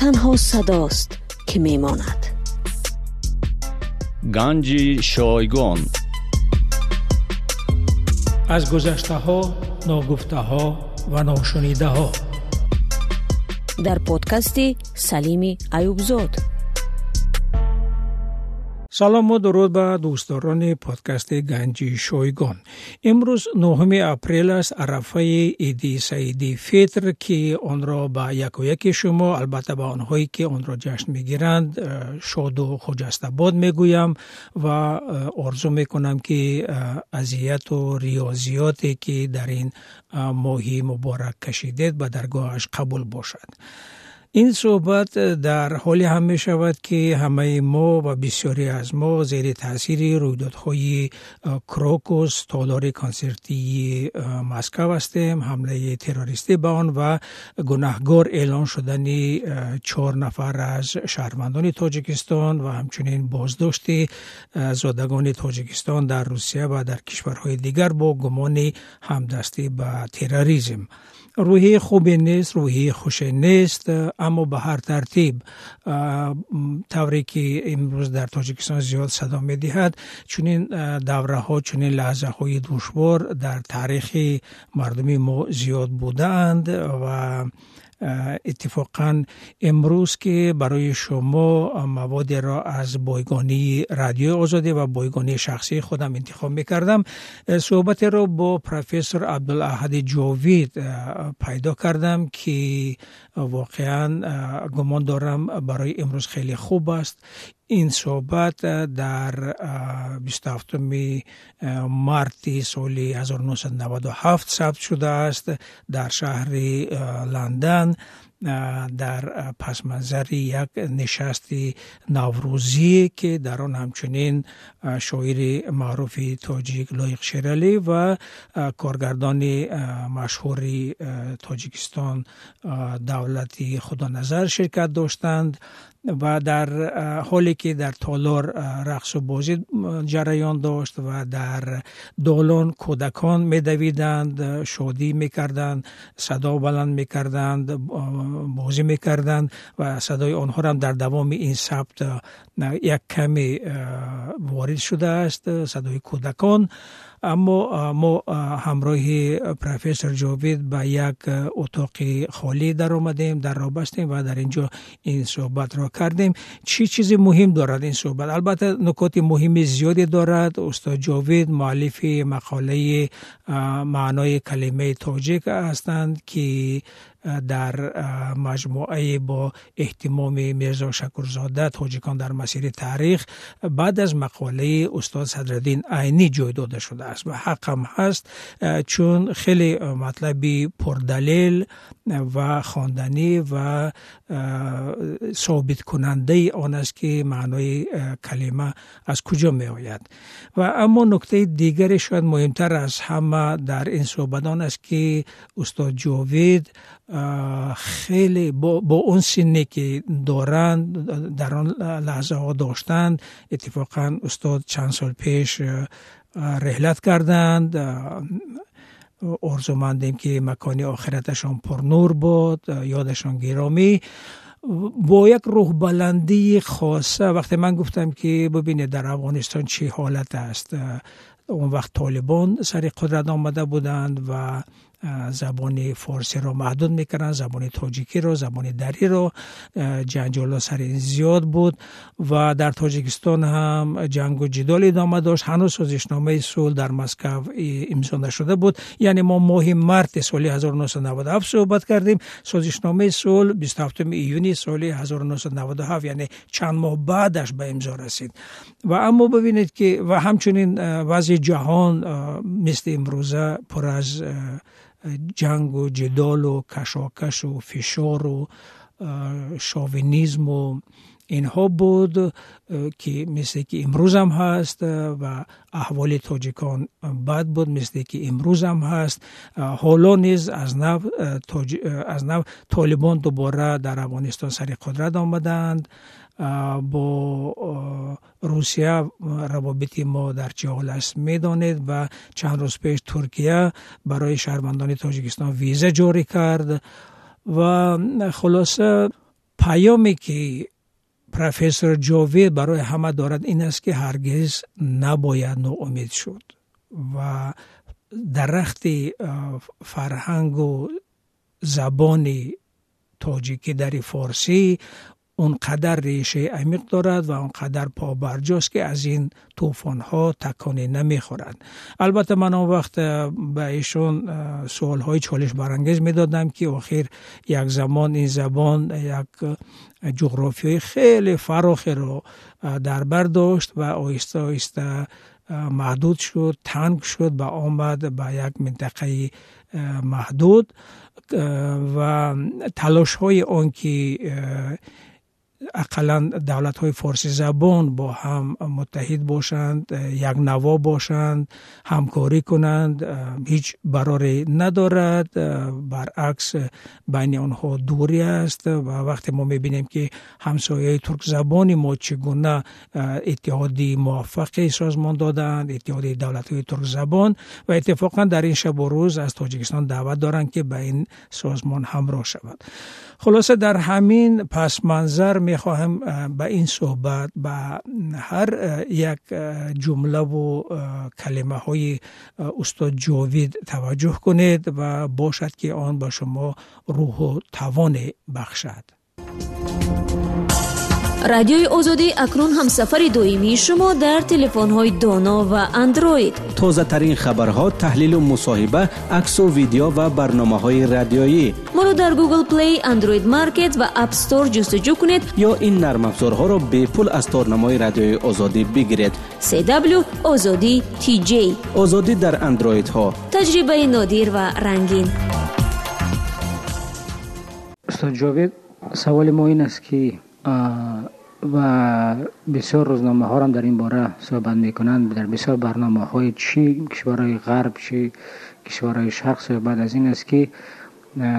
Танҳо садост, ки мемонад. Ганҷи шойгон. Аз гузаштаҳо, ногуфтаҳо ва ношунидаҳо. Дар подкасти Салими Аюбзод. Салому дуруд ба дӯстдорони подкасти Ганҷи шойгон. Имрӯз 9 апрел аст, арафаи Иди Саиди Фитр, ки онро ба якояки шумо, албатта ба онҳое ки онро ҷашн мегиранд, шоду хуҷастабод мегӯям ва орзу мекунам, ки азияту риёзиёте ки дар ин моҳи муборак кашидед, ба даргоҳаш қабул бошад. Ин суҳбат дар ҳоле ҳам мешавад, ки ҳамаи мо ва бисёре аз мо зери таъсири рӯйдодҳои Крокус, толори консертии Москав ҳастем, ҳамлаи террористӣ ба он ва гунаҳгор эълон шудани 4 нафар аз шаҳрвандони Тоҷикистон ва ҳамчунин боздошти зодагони Тоҷикистон дар Русия ва дар кишварҳои дигар бо гумони ҳамдастӣ ба терроризм. Рӯҳияи хубе нест, рӯҳияи хуше нест, аммо ба ҳар тартиб, тавре ки имрӯз дар Тоҷикистон зиёд садо медиҳад, чунин давраҳо, чунин лаҳзаҳои душвор дар таърихи мардуми мо зиёд будаанд ва иттифоқан имрӯз ки барои шумо маводеро аз бойгонии Радиои Озодӣ ва бойгонии шахсии худам интихоб мекардам, суҳбатеро бо профессор Абдулаҳади Ҷовид пайдо кардам, ки воқеан гумон дорам барои имрӯз хеле хуб аст. Ин суҳбат дар 27 марти соли 1997 сабт шудааст дар шаҳри Лондон, дар пасманзари як нишасти наврӯзӣ, ки дар он ҳамчунин шоири маъруфи тоҷик Лоиқ Шералӣ ва коргардони машҳури Тоҷикистон Давлати Худоназар ширкат доштанд ва дар ҳоле ки дар толор рақсу бозӣ ҷараён дошт ва дар долон кӯдакон медавиданд, шодӣ мекарданд, садо баланд мекарданд, бозӣ мекарданд ва садои онҳоро дар давоми ин сабт як каме ворид шудааст, садои кӯдакон. Аммо мо ҳамроҳи профессор Ҷовид ба як утоқи холӣ даромадем, дарро бастем ва дар ин ҷо ин суҳбатро кардем. Чӣ чизи муҳим дорад ин суҳбат? Албатта нукоти муҳими зиёде дорад. Устод Ҷовид муаллифи мақолаи маънои калимаи тоҷик ҳастанд, ки дар маҷмӯае бо эҳтимоми Мирзо Шакурзода «Тоҷикон дар масири таърих» баъд аз мақолаи устод Садриддин Айнӣ ҷой дода шудааст ва ҳақам ҳаст, чун хеле матлаби пурдалел ва хонданӣ ва собиткунандаи он аст, ки маънои калима аз куҷо меояд. Ва аммо нуктаи дигаре, шояд муҳимтар аз ҳама дар ин суҳбат, он аст, ки устод Ҷовид хеле бо он синне ки доранд, дар он лаҳзаҳо доштанд, иттифоқан устод чанд сол пеш реҳлат карданд, орзумандем ки макони охираташон пурнур бод, ёдашон гиромӣ, бо як рӯҳбаландии хоса вақте ман гуфтам, ки бибинед, дар Афғонистон чӣ ҳолат аст, он вақт Толибон сари қудрат омада буданд ва забони форсиро маҳдуд мекарданд, забони тоҷикиро, забони дариро, ҷанҷолҳо сари ин зиёд буд ва дар Тоҷикистон ҳам ҷангу ҷидол идома дошт, ҳанӯз созишномаи сулҳ дар Москав имзо нашуда буд. Яъне мо моҳи марти соли 1997 суҳбат кардем, созишномаи сулҳ 27 июни соли 1997, яъне чанд моҳ баъдаш ба имзо расид. Ва аммо бибинед, ки ва ҳамчунин вазъи ҷаҳон мисли имрӯза пур аз ҷангу ҷидолу кашокашу фишору шовинизму инҳо буд, ки мисле ки имрӯзам ҳаст, ва аҳволи тоҷикон бад буд, мисле ки имрӯзам ҳаст. Ҳоло низ аз нав Толибон дубора дар Афғонистон сари қудрат омадаанд. Бо Русия равобити мо дар чӣ ҳол аст, медонед, ва чанд рӯз пеш Туркия барои шаҳрвандони Тоҷикистон виза ҷорӣ кард ва хулоса Паёме ки профессор Ҷовид барои ҳама дорад ин аст, ки ҳаргиз набояд ноумед шуд ва дарахти фарҳангу забони тоҷикӣ дари форсӣ он қадар решаи амиқ дорад ва он қадар побарҷост, ки аз ин тӯфонҳо таконе намехӯрад. Албатта, ман он вақт ба эшон суолҳои чолишбарангез медодам, ки охир як замон ин забон як ҷуғрофиёи хеле фарохеро дар бар дошт ва оҳиста оҳиста маҳдуд шуд, танг шуд ва омад ба як минтақаи маҳдуд ва талошҳои он ки ақаллан давлатҳои форсизабон бо ҳам муттаҳид бошанд, якнаво бошанд, ҳамкорӣ кунанд, ҳеҷ бароре надорад. Баръакс, байни онҳо дурӣ аст ва вақте мо мебинем, ки ҳамсояи туркзабони мо чӣ гуна иттиҳоди муваффақе созмон додаанд, иттиҳоди давлатҳои туркзабон, ва иттифоқан дар ин шабу рӯз аз Тоҷикистон даъват доранд, ки ба ин созмон ҳамроҳ шавад. Хулоса, дар ҳамин пасманзар мехоҳам ба ин суҳбат, ба ҳар як ҷумлаву калимаҳои устод Ҷовид таваҷҷӯҳ кунед ва бошад, ки он ба шумо рӯҳу тавоне бахшад. Радиои Озодӣ акнун ҳамсафари доимии шумо дар телефонҳои доно ва Андроид. Тозатарин хабарҳо, таҳлилу мусоҳиба, аксу видео ва барномаҳои радиоӣ. Моро дар Google Play, Android Market ва App Store ҷустуҷӯ кунед. Ё ин нармафзорҳоро бепул аз торнамои Радиои Озодӣ бигиред. CW Озодӣ TJ. Озодӣ дар андроидҳо. Таҷрибаи нодир ва рангин. Устод Ҷовид, саволи мо ин аст, ки ва бисёр рӯзномаҳоам дар ин бора суҳбат мекунанд, дар бисёр барномаҳои чӣ кишварҳои ғарб, чӣ кишварҳои шарқ суҳбат аз ин аст, ки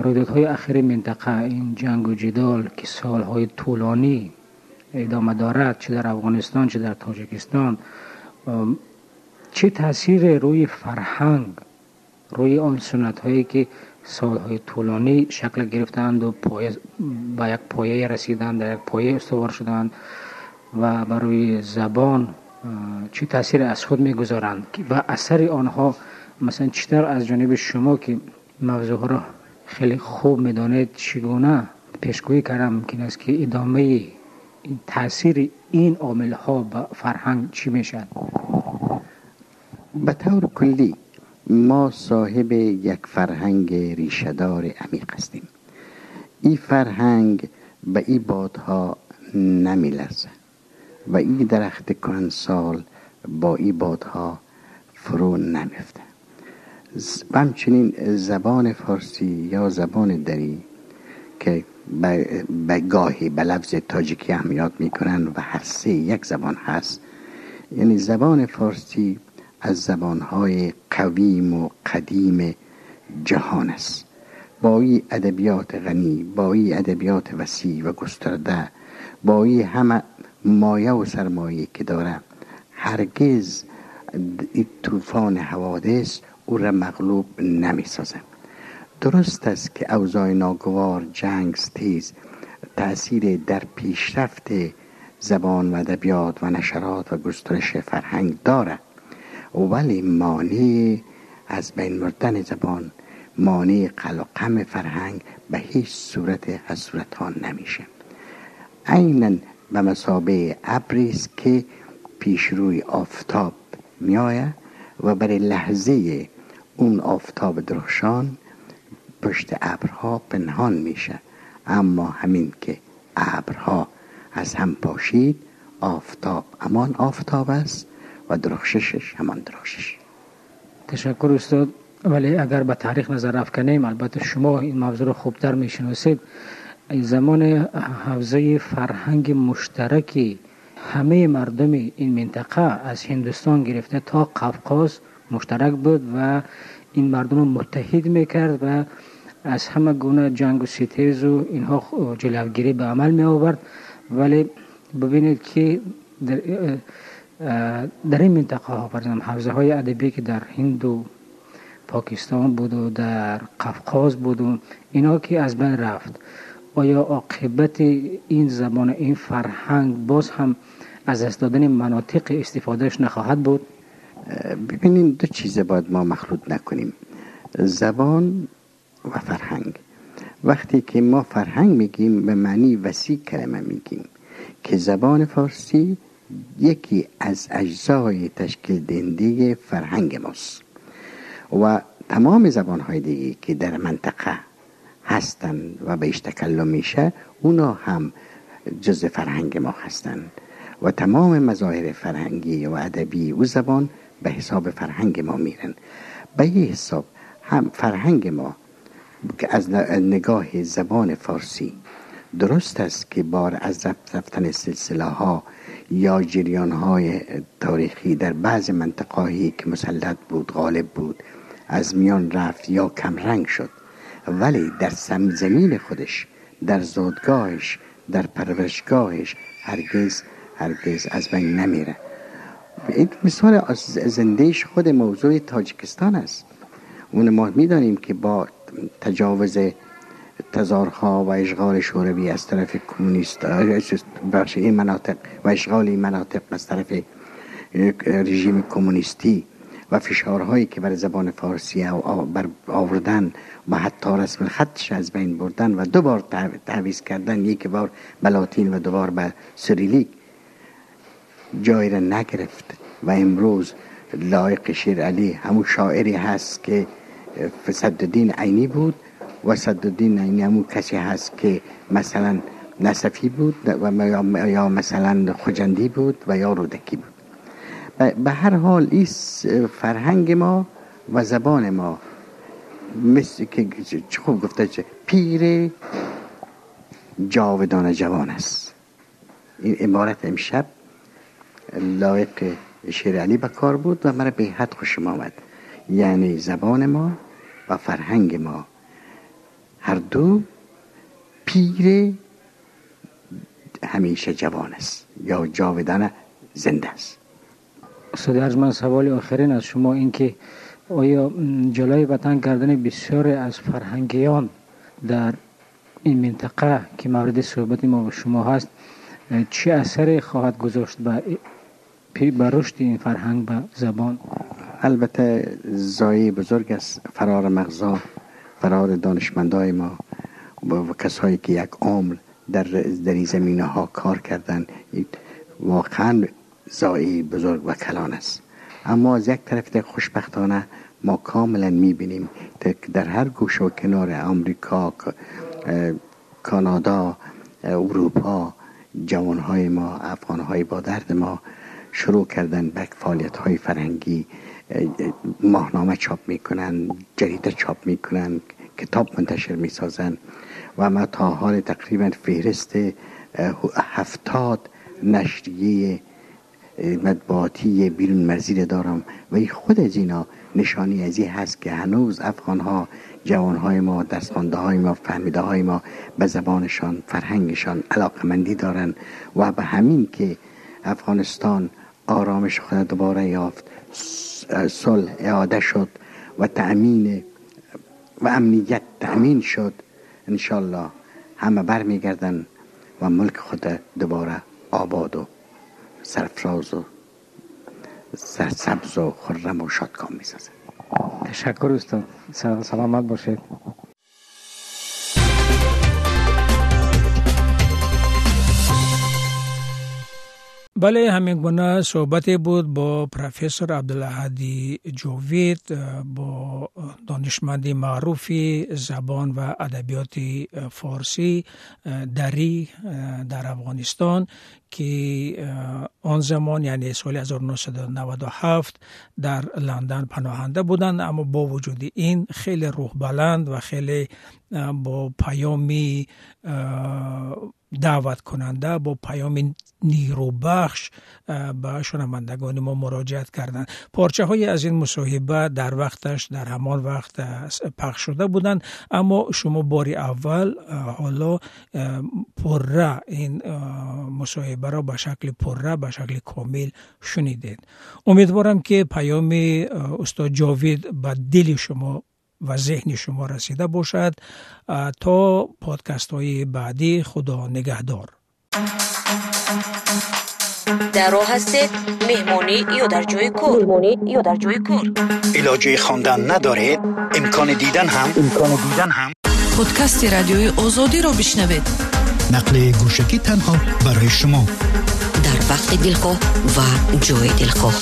рӯйдодҳои ахири минтақа, ин ҷангу ҷидол, ки солҳои тӯлонӣ идома дорад, чӣ дар Афғонистон, чӣ дар Тоҷикистон, чӣ таъсире рӯи фарҳанг, рӯи он суннатҳое, ки солҳои тӯлонӣ шакл гирифтаанду ба як пояе расиданд, дар як пояе устувор шуданд, ва ба рӯи забон чӣ таъсире аз худ мегузоранд ва асари онҳо масалан чӣ тавр аз ҷониби шумо, ки мавзӯъҳоро хеле хуб медонед, чӣ гуна пешгӯӣ кардан мумкин аст, ки идомаи таъсири ин омилҳо ба фарҳанг чӣ мешавад? Ба таври куллӣ мо соҳиби як фарҳанги решадори амиқ ҳастем. Ин фарҳанг ба ин бодҳо намеларзад ва ин дарахти кӯҳансол бо ин бодҳо фурӯ намефтад. و همچنین زبان فارسی یا زبان دری که به گاهی به لفظ تاجیکی هم یاد میکنن و هر سه یک زبان هست، یعنی زبان فارسی از زبانهای قویم و قدیم جهان است. با این ادبیات غنی، با این ادبیات وسیع و گسترده، با این همه مایه و سرمایه که داره، هرگز این طوفان حوادث او را مغلوب نمی سازه. درست است که اوضاع ناگوار، جنگ، ستیز تأثیر در پیشرفت زبان و ادبیات و نشرات و گسترش فرهنگ داره، ولی مانع از بین بردن زبان، مانع قلقم فرهنگ به هیچ صورت از صورتها نمیشه. عیناً به مثابه ابری است که پیش روی آفتاب میآید و برای لحظه اون آفتاب درخشان پشت ابرها پنهان میشه، اما همین که ابرها از هم پاشید، آفتاب همان آفتاب است و درخششش همان درخشش. تشکر استاد. ولی اگر به تاریخ نظر افکنیم، البته شما این موضوع رو خوبتر میشناسید، زمان حوزه فرهنگ مشترکی همه مردم این منطقه از هندوستان گرفته تا قفقاز مشترک بود و این مردم رو متحد میکرد و از همه گونه جنگ و ستیز و اینها جلوگیری به عمل می آورد. ولی ببینید که در این منطقه ها، فرضاً حوزه های ادبی که در هند و پاکستان بود و در قفقاز بود و اینا که از بین رفت Оё оқибати ин забон, ин фарҳанг боз ҳам аз даст додани манотиқи истифодааш нахоҳад буд? ببینیم، دو چیز باید ما مخلوط نکنیم، زبان و فرهنگ. وقتی که ما فرهنگ میگیم، به معنی وسیع کلمه میگیم که زبان فارسی یکی از اجزای تشکیل دهنده فرهنگ ماست و تمام زبانهای دیگه که در منطقه هستند و بهش تکلم میشه، اونا هم جز فرهنگ ما هستند و تمام مظاهر فرهنگی و ادبی او زبان به حساب فرهنگ ما میرن. به این حساب هم فرهنگ ما که از نگاه زبان فارسی درست است که بار از رفتن سلسله ها یا جریان های تاریخی در بعض منطقه‌هایی که مسلط بود، غالب بود، از میان رفت یا کمرنگ شد، ولی در زمین خودش، در زادگاهش، در پرورشگاهش هرگز هرگز از بین نمیره. این مثال از زندهش خود موضوع تاجیکستان است. اون ما میدانیم که با تجاوز تزارها و اشغال شوروی از طرف کمونیست بخش این مناطق و اشغال این مناطق از طرف رژیم کمونیستی و فشارهایی که بر زبان فارسی بر آوردن و حتی رسم الخطش از بین بردن و دو بار تعویض کردن، یک بار به لاتین و دوبار به سریلیک، جایی را نگرفت و امروز لایق شیر علی همون شاعری هست که صدرالدین عینی بود و صدرالدین عینی همون کسی هست که مثلا نصفی بود و یا مثلا خجندی بود و یا رودکی بود. به هر حال این فرهنگ ما و زبان ما مثل که چه خوب گفته، چه پیر جاودانه جوان است. این عبارت امشب لایق شیر علی به کار بود و مرا به حد خوشم آمد. یعنی زبان ما و فرهنگ ما هر دو پیر همیشه جوان است یا جاودانه زنده است. استاد ارجمند، سوال آخرین از شما این که آیا جلای وطن کردن بسیاری از فرهنگیان در این منطقه که مورد صحبت ما و شما هست چه اثری خواهد گذاشت به رشد این فرهنگ، به زبان؟ البته ضایعه بزرگ است فرار مغزا، فرار دانشمندای ما و کسایی که یک عمر در این زمینه ها کار کردن، واقعا ضایعه بزرگ و کلان است. اما از یک طرف دیگه خوشبختانه ما کاملا میبینیم که در هر گوشه و کنار آمریکا، کانادا، اروپا، جوانهای ما، افغانهای با درد ما شروع کردن به فعالیت‌های فرهنگی، ماهنامه چاپ میکنن، جریده چاپ میکنن، کتاب منتشر میسازن و ما تا حال تقریبا فهرست 70 نشریه مطبوعاتی بیرون مرزی دارم و این خود از اینا نشانی از این هست که هنوز افغانها، جوانهای ما، درسخوانده های ما، فهمیده های ما به زبانشان، فرهنگشان علاقمندی دارن و به همین که افغانستان آرامش خود دوباره یافت، صلح اعاده شد و تأمین و امنیت تأمین شد، انشالله همه برمیگردن و ملک خود دوباره آباد و سرفراز و سرسبز و خرم و شادکام میسازن. تشکر استاد، سلامت باشید. Бале, ҳамин гуна суҳбате буд бо профессор Абдулаҳади Ҷовид, бо донишманди маъруфи забон ва адабиёти форсӣ дарӣ дар Афғонистон, ки он замон, яъне соли 1997, дар Лондон паноҳанда буданд, аммо бо вуҷуди ин хеле рӯҳбаланд ва хеле бо паёми даъваткунанда, бо паёми нерӯбахш ба шунавандагони мо муроҷиат карданд. Порчаҳое аз ин мусоҳиба дар вақташ, дар ҳамон вақт пахш шуда буданд, аммо шумо бори аввал ҳоло пурра ин мусоҳибаро ба шакли пурра, ба шакли комил шунидед. Умедворам, ки паёми устод Ҷовид ба дили шумо Ва зеҳни шумо расида бошад. То подкастҳои баъдӣ, Худо нигаҳдор. Дар роҳ ҳастед, меҳмонӣ ё дар ҷои кор, меҳмонӣ ё дар ҷои кор, илоҷи хондан надоред, имкони дидан ҳам, имкони дидан ҳам. Подкасти Радиои Озодиро бишнавед. Нақли гӯшакӣ танҳо барои шумо. Дар вақти дилхоҳ ва ҷои дилхоҳ.